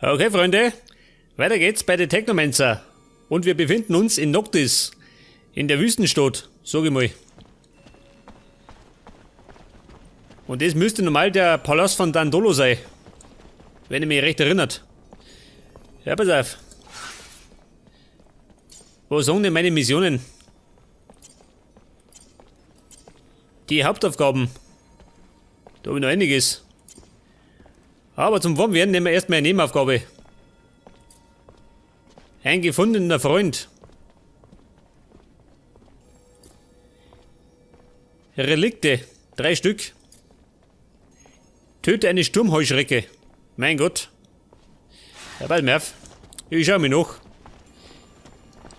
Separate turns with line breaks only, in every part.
Okay, Freunde, weiter geht's bei den Technomancer. Und wir befinden uns in Noctis, in der Wüstenstadt, sag ich mal. Und das müsste normal der Palast von Dandolo sein, wenn ich mich recht erinnert. Ja, pass auf. Wo sagen denn meine Missionen? Die Hauptaufgaben. Da hab ich noch einiges. Aber zum Warmwerden nehmen wir erstmal eine Nebenaufgabe. Ein gefundener Freund. Relikte. 3 Stück. Töte eine Sturmheuschrecke. Mein Gott. Ja, pass mal auf. Ich schau mich nach.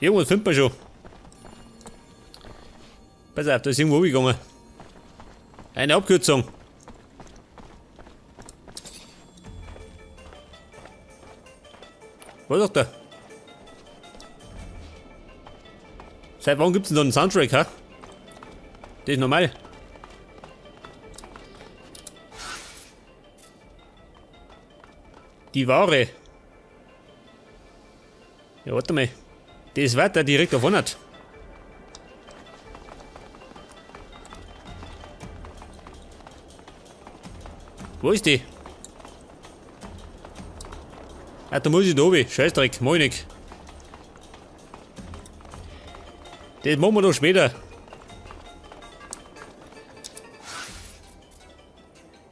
Irgendwas findet man schon. Pass auf, da ist irgendwo gegangen. Eine Abkürzung. Was sagt er? Seit wann gibt's denn da einen Soundtrack, ha? Das ist normal. Die Ware. Ja, warte mal. Das wird da direkt auf 100. Wo ist die? Ah, da muss ich da oben. Scheißdreck, mach ich nicht. Das machen wir doch später.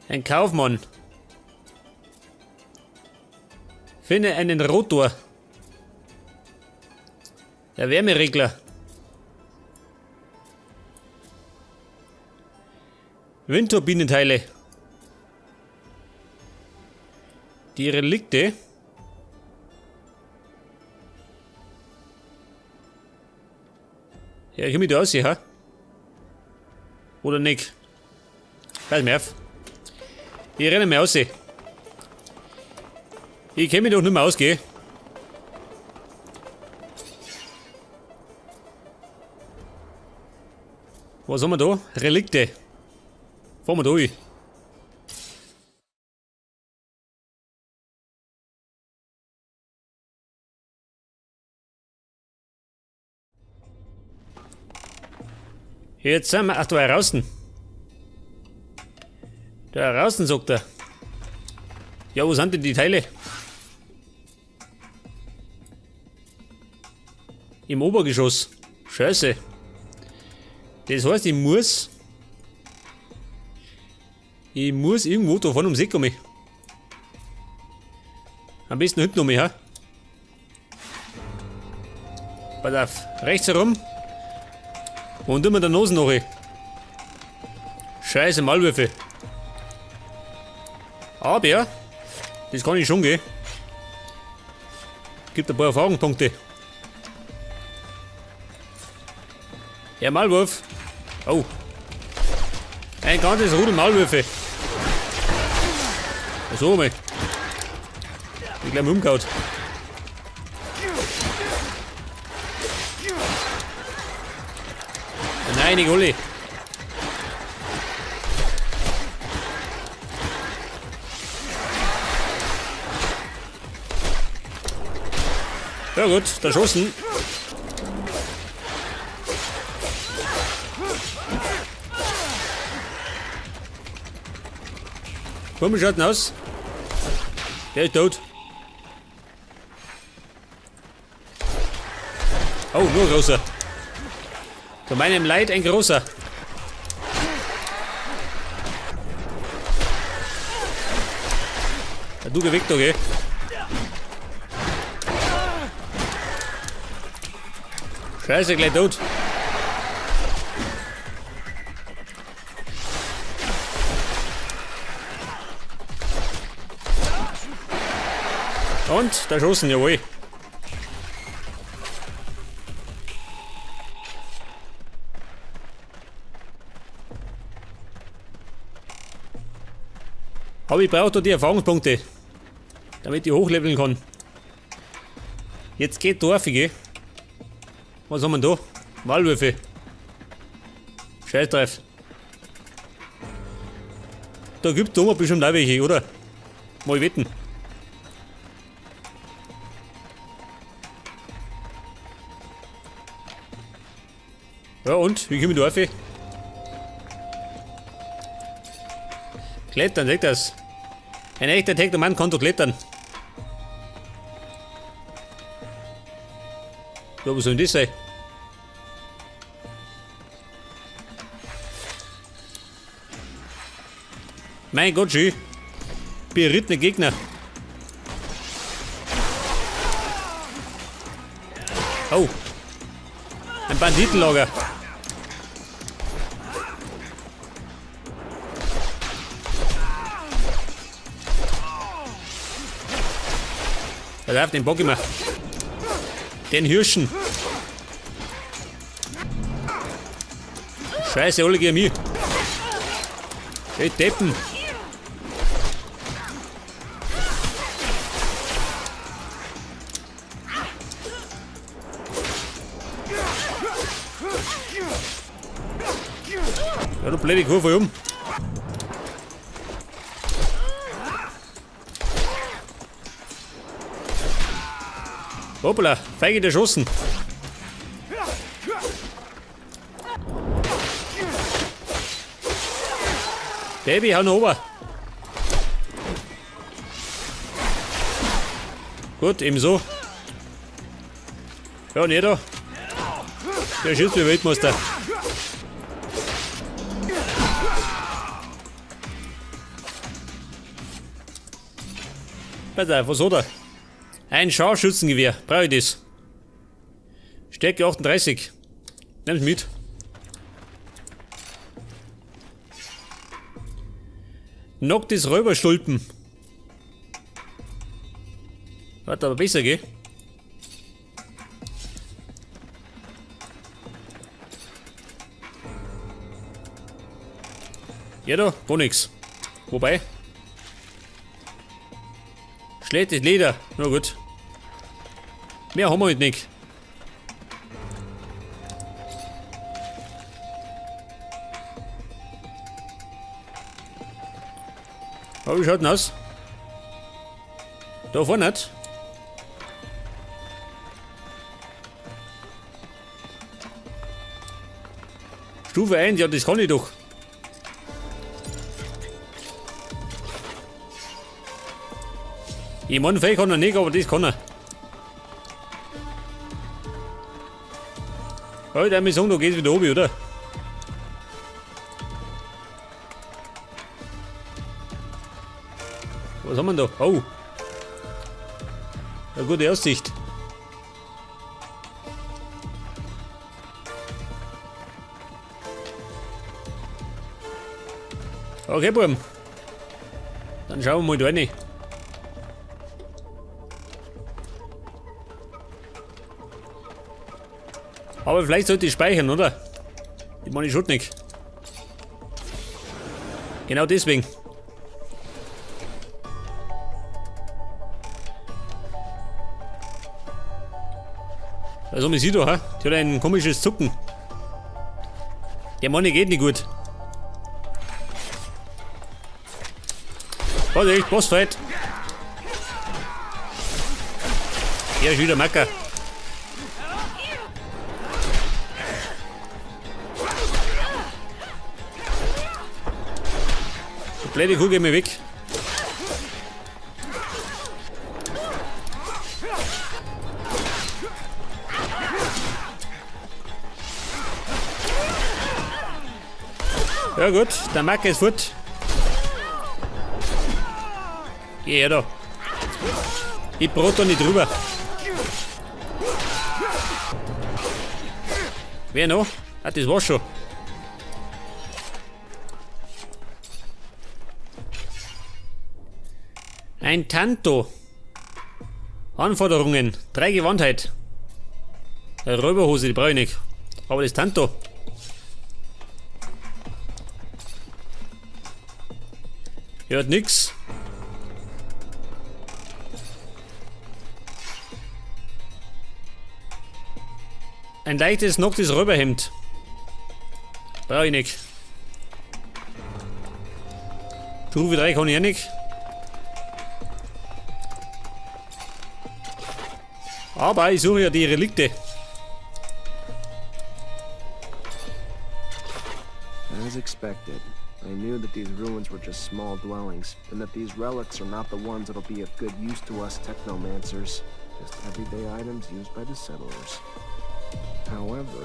Ein Kaufmann. Finde einen Rotor. Der Wärmeregler. Windturbinenteile. Die Relikte. Ja, ich komm mich da raus, ha? Oder nicht? Pass mir auf. Ich renne mir raus. Ich kenn mich doch nicht mehr aus, gell? Was haben wir da? Relikte. Fahren wir da hin. Jetzt sind wir. Ach, da draußen. Da draußen, sagt er. Ja, wo sind denn die Teile? Im Obergeschoss. Scheiße. Das heißt, ich muss irgendwo da vorne ums Eck kommen. Am besten hinten um mich, ha? Pass auf, rechts herum. Und immer der Nase nach. Scheiße, Maulwürfe. Aber, das kann ich schon gehen. Gibt ein paar Erfahrungspunkte. Ja, Maulwurf. Oh. Ein ganzes Rudel Maulwürfe. So mal. Ich gleich mal umgehauen. Nein, nicht alle. Ja gut, da schossen. Komisch schaut denn aus. Der ist tot. Oh, nur ein großer. Zu meinem Leid ein großer. Ja, du geh weg, okay? Scheiße, gleich tot. Und da schossen, jawohl. Aber ich brauche da die Erfahrungspunkte, damit ich hochleveln kann. Jetzt geht Dorf, gell? Was haben wir denn da? Maulwürfe. Scheiß drauf. Da gibt's da bestimmt auch welche, oder? Mal wetten. Ja und? Wie komme ich da rauf? Klettern, seht das? Ein echter Technomann kann doch klettern. Ja, was soll denn das sein? Mein Gott, schön. Berittene Gegner. Oh. Ein Banditenlager. Pass auf, den bock ich mir. Den Hirschen. Scheiße, alle gegen mich. Hey, Deppen. Ja, du blöde Kuh, voll um. Hoppla, feige erschossen. Baby, hau noch ober. Gut, eben so. Ja, und jeder. Der schießt wie Weltmeister. Pass auf, was hat er? Ein Scharfschützengewehr. Brauche ich das? Stärke 38. Nimm's mit. Noctis Räuberstulpen. Hat aber besser, gell? Ja da, gar nix. Wobei. Schlechtes Leder. Na gut. Mehr haben wir halt nicht. Aber wie schaut denn aus? Da vorne nicht. Stufe 1, ja, das kann ich doch. Ich meine, vielleicht kann er nicht, aber das kann er. Ja, ich würde sagen, da geht's wieder oben, oder? Was haben wir denn da? Oh. Eine gute Aussicht. Okay, Buben. Dann schauen wir mal da rein. Aber vielleicht sollte ich speichern, oder? Ich meine, ich schon nicht. Genau deswegen. Also man sieht doch, he? Die hat ein komisches Zucken. Der Mann geht nicht gut. Vorsicht, Bossfight. Hier ist wieder Macker. Die blöde Kuh geht mir weg. Ja gut, der Macker ist fort. Geh her da. Ich brot da nicht drüber. Wer noch? Ah, das war's schon. Ein Tanto. Anforderungen. 3 Gewandtheit. Eine Räuberhose, die brauche ich nicht. Aber das Tanto. Hier hat nix. Ein leichtes Noctis Räuberhemd. Brauche ich nicht. Stufe 3 kann ich ja nicht. Aber ich suche ja die Relikte.
expected. I knew that these ruins were just small dwellings, and that these relics are not the ones that'll be of good use to us technomancers. Just everyday items used by the settlers. However,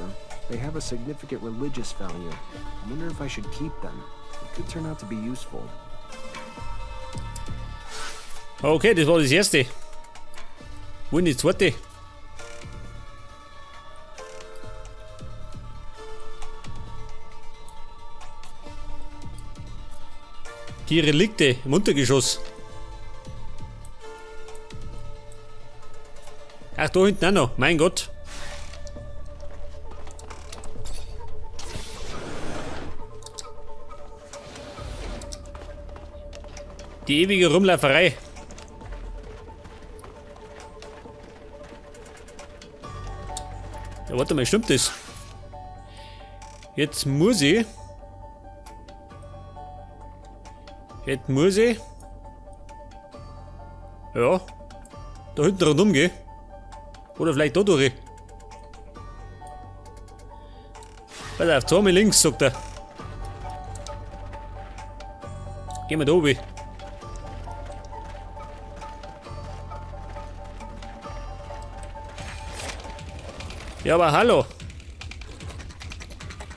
they have a significant religious value. I wonder if I should keep them. It could turn out to be useful.
Okay, das war das erste. Wo ist die zweite? Die Relikte im Untergeschoss. Ach, da hinten auch noch. Mein Gott. Die ewige Rumlauferei. Ja, warte mal, stimmt das? Jetzt muss ich. Jetzt muss ich. Ja. Da hinten rundum gehen. Oder vielleicht da durch. Pass auf, zweimal links, sagt er. Gehen wir da oben. Ja, aber hallo.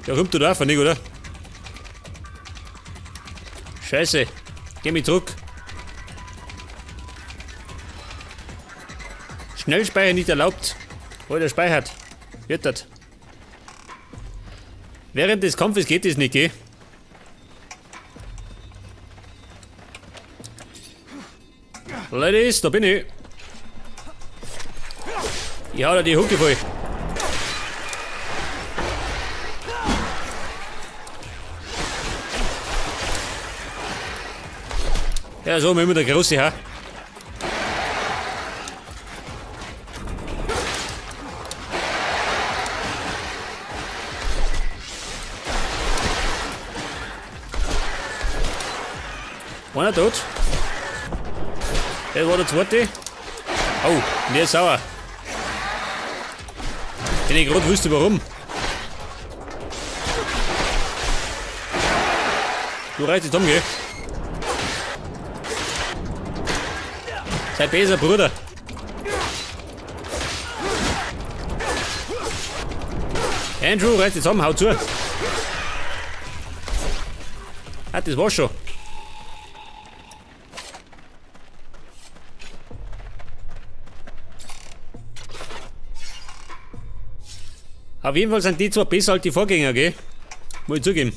Der kommt da drauf, nicht, oder? Scheiße. Geh mich zurück. Schnellspeicher nicht erlaubt. Oh, der speichert. Wird das. Während des Kampfes geht es nicht, gell? Ladies, da bin ich. Ich hau da die Hucke voll. Ja, so immer der große, ha? Einer tot. Das war der zweite. Oh, der ist sauer. Wenn ich gerade wüsste, warum. Du reißt dich um, gell? Sei besser, Bruder. Andrew, reiß dich zusammen, hau zu. Ah, das war's schon. Auf jeden Fall sind die zwar besser als die Vorgänger, gell? Muss ich zugeben.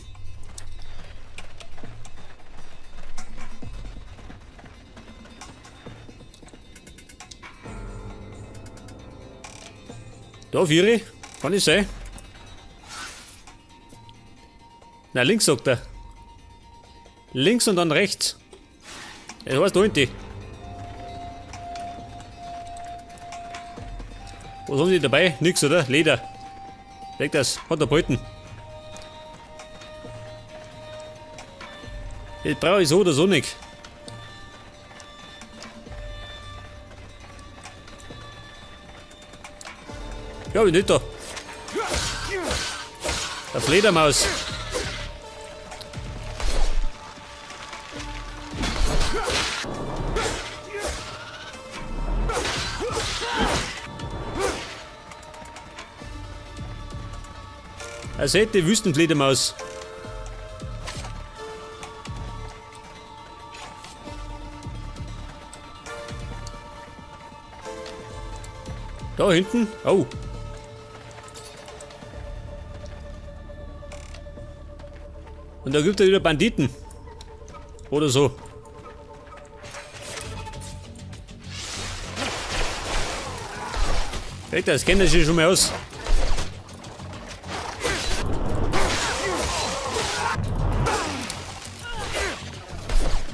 Da, Vieri, kann ich sein? Na, links sagt er. Links und dann rechts. Das heißt da hinten. Was haben die dabei? Nix, oder? Leder. Leg das, hat er behalten. Das brauche ich so oder so nicht. Ja, bin nicht da. Der Fledermaus. Also die Wüstenfledermaus. Da hinten. Oh. Und da gibt es wieder Banditen. Oder so. Das kennt sich schon mal aus.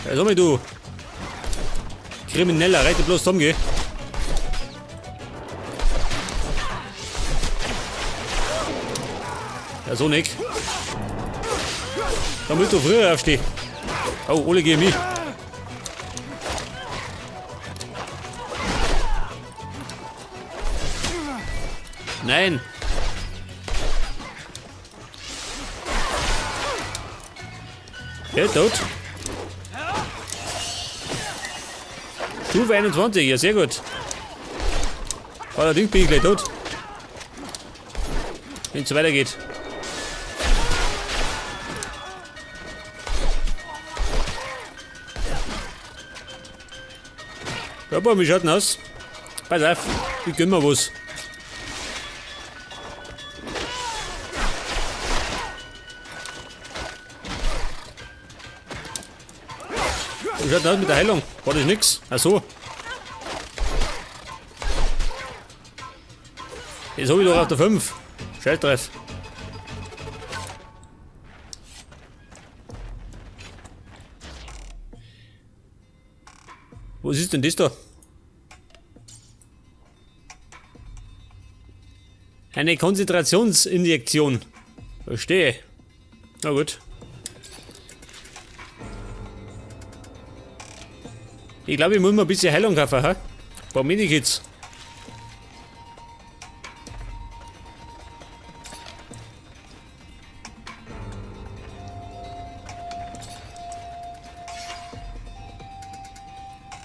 Ja, sag mal, du Krimineller, reite bloß zusammen, geh. Ja, so nicht. Da musst du früher aufstehen. Oh, alle gegen mich. Nein. Ja, tot. Stufe 21, ja sehr gut. Allerdings bin ich gleich tot. Wenn es so weitergeht. Ja, boah, wie schaut denn aus? Pass auf, ich gönn mir was. Wie schaut denn aus mit der Heilung? War das nix? Ach so. Jetzt hab ich doch auf der 5. Scheißdreif. Was ist denn das da? Eine Konzentrationsinjektion. Verstehe. Na gut. Ich glaube, ich muss mir ein bisschen Heilung kaufen, ha? Ein paar Medikits.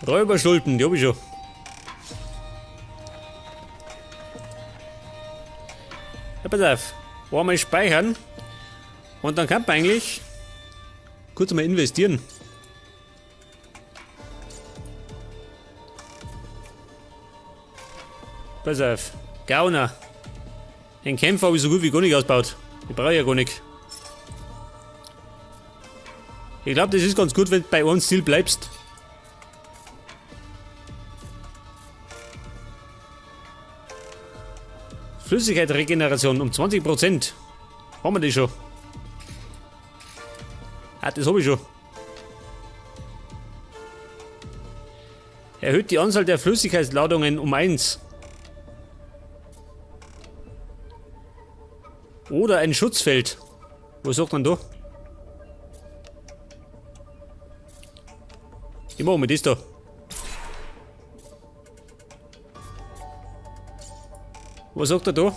Räuberstulpen, die hab ich schon. Ja, pass auf. Einmal speichern. Und dann kann man eigentlich kurz mal investieren. Pass auf. Gauner. Den Kämpfer habe ich so gut wie gar nicht ausgebaut. Ich brauche ja gar nicht. Ich glaube, das ist ganz gut, wenn du bei einem Stil bleibst. Flüssigkeitsregeneration um 20%. Haben wir die schon? Ah, das hab ich schon. Erhöht die Anzahl der Flüssigkeitsladungen um 1. Oder ein Schutzfeld. Was sagt man da? Ich mach mal das da. Was sagt er da?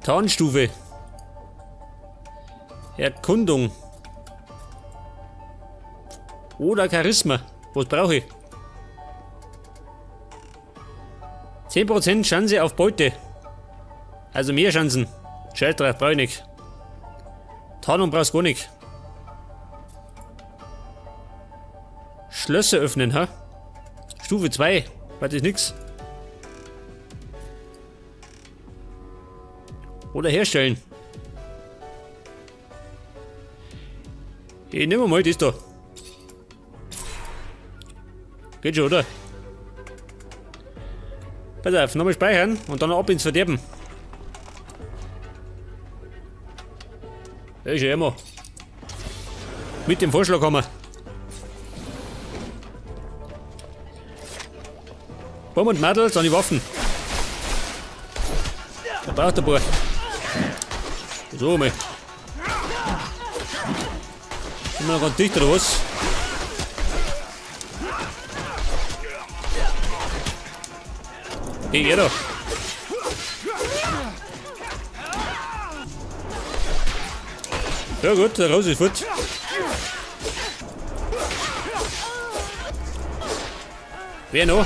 Tarnstufe. Erkundung. Oder Charisma. Was brauche ich? 10% Chance auf Beute. Also mehr Chancen. Scheiß drauf, brauch ich nicht. Tarnung brauchst du gar nicht. Schlösser öffnen, ha? Stufe 2. War das nix? Oder herstellen. Ich nehme mal das da. Geht schon, oder? Pass auf, nochmal speichern und dann ab ins Verderben. Das ist ja immer. Mit dem Vorschlaghammer. Bumm und Madels an die Waffen. Da braucht er ein paar. So mal. Sind wir noch ganz dicht oder was? Hey, er da. Ja gut, der Rose ist fort. Wer noch?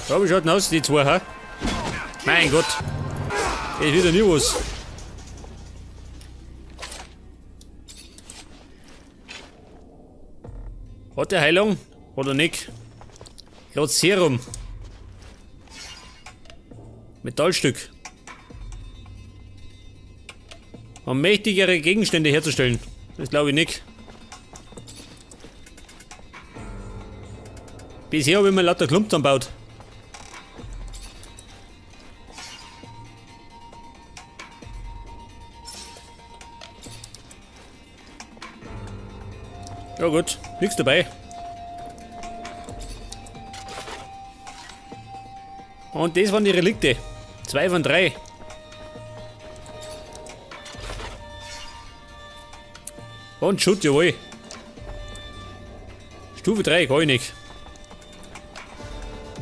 Da wie schaut denn aus, die zwei, ha? Mein Gott. Ist wieder nie was. Hat der Heilung? Oder nicht? Gerade Serum. Metallstück. Um mächtigere Gegenstände herzustellen. Das glaube ich nicht. Bisher habe ich mir lauter Klump zusammengebaut. Ja gut, nichts dabei. Und das waren die Relikte. 2 von 3. Und Shoot, jawohl. Stufe 3, kann ich nicht.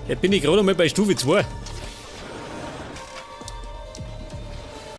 Jetzt bin ich gerade mal bei Stufe 2.